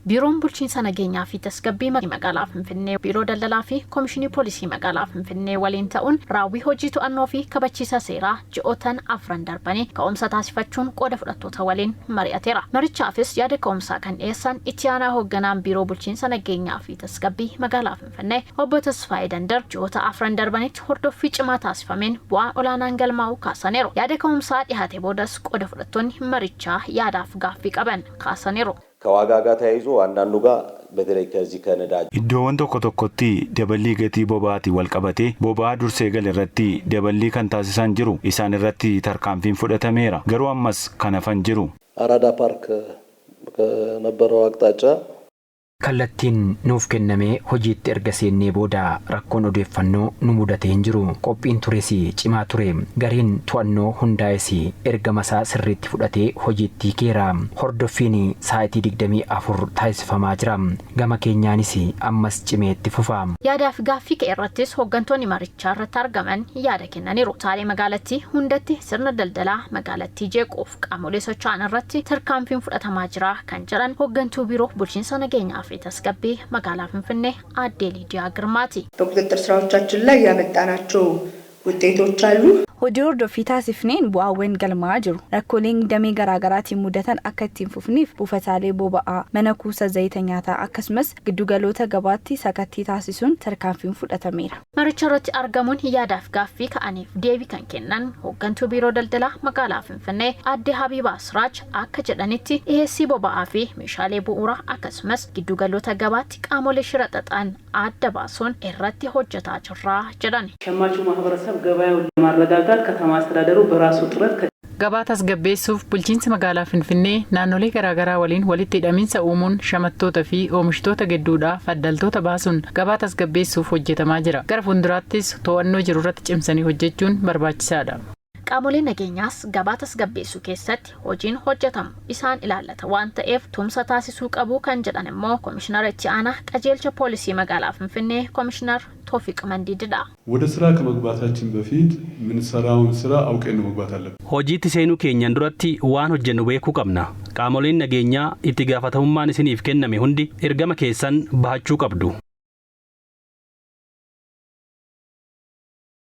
Biiroon Bulchiinsa Nageenyaa fi Tasgabbii Magaalaa Finfinnee Biiroo Daldalaa fi Komishinii Poolisii Magaalaa Finfinnee waliin ta'uun raawwii hojii to'annoo fi kabachiisa seeraa ji'ootan afran darbanii ka'umsa taasifachuun qooda fudhattoota waliin mari'ateera. Marichaafis yaada ka'umsaa kan dhiyeessan itti aanaa hoogganaan Biiroo Bulchiinsa Nageenyaa fi Tasgabbii Magaalaa Finfinnee Obbo Tasfaayee Dandar ji'oota afran darbanitti hordoffii cimaa taasifameen bu'aan olaanaan galmaa'uu kaasaniiru. Yaada ka'umsaa dhiyaate boodas qooda fudhattoonni marichaa yaadaaf gaaffii qaban kaasaniiru. ከዋጋ ጋር ተያይዞ አንዳንዱ ጋር በተለይ ከዚህ ከነዳጅ Iddoowwan tokko tokkotti daballii gatii boba'aatiin wal qabatee boba'aa dursee gale irratti daballii kan taasisan jiru. Isaan irratti tarkaanfiin fudhatameera. Garuu ammas kan hafan jiru. አራዳ ፓርክ ከነበረው አቅጣጫ Kallattiin nuuf kennamee hojiitti erga seennee booda rakkoon odeeffannoo nu mudatee hin jiru. Qophiin tures cimaa ture. Gareen to'annoo hundaa'es ergama isaa sirriitti fudhatee hojiitti hiikeera. Hordoffiin sa'aatii 24 taasifamaa jira. Gama keenyaanis ammas cimee itti fufa. Yaadaaf gaaffii ka'e irrattis hooggantoonni marichaa irratti argaman yaada kennaniiru. Kutaalee magaalattii hundatti sirna daldalaa magaalattii jeequuf qaamolee socho'an irratti tarkaanfiin fudhatamaa jira kan jedhan hooggantuu biiroo bulchiinsa nageenyaa fi tasgabbii magaalaa Finfinnee aadde Liidiyaa Girmaati. በቁጥጥር ስራዎቻችን ላይ ያመጣናቸው ውጤቶች አሉ። Hojii hordoffii taasifneen bu'aawwan galmaa'aa jiru. Rakkooleen damee garaagaraatiin mudatan akka itti hin fufneef buufataalee boba'aa, mana kuusa zayita nyaataa akkasumas giddugaloota gabaatti sakattii taasisuun tarkaanfiin fudhatameera. Maricha irratti argamuun yaadaaf gaaffii ka'aniif deebii kan kennan hooggantuu biiroo daldalaa magaalaa Finfinnee aadde Habiibaa Siraaj akka jedhanitti, dhiheessii boba'aa fi meeshaalee bu'uuraa akkasumas giddugaloota gabaatti qaamolee shira xaxan adda baasuun irratti hojjetaa jirra jedhan. ሸማቹ ማህበረሰብ ገበያውን ለማረጋጋት ከተማ አስተዳደሩ በራሱ ጥረት Gabaa tasgabbeessuuf bulchiinsi magaalaa Finfinnee naannolee garaagaraa waliin walitti hidhamiinsa uumuun shamattoota fi oomishtoota gidduudhaa faddaltoota baasuun gabaa tasgabbeessuuf hojjetamaa jira. Gara fuulduraattis to'annoo jiru irratti cimsanii hojjechuun barbaachisaadha. Qaamoleen nageenyaas gabaa tasgabbeessuu keessatti hojiin hojjetamu isaan ilaallata waan ta'eef tumsa taasisuu qabu kan jedhan immoo Komishinara itti aanaa qajeelcha poolisii magaalaa Finfinnee Komishinar Toofiq Mandiididha. ወደ ስራ ከመግባታችን በፊት የምንሰራውን ስራ አውቀን ነው መግባት አለብን። Hojiitti seenuu keenyan duratti waan hojjennu beekuu qabna. Qaamoleen nageenyaa itti gaafatamummaan isiniif kenname hundi ergama keessan bahachuu qabdu.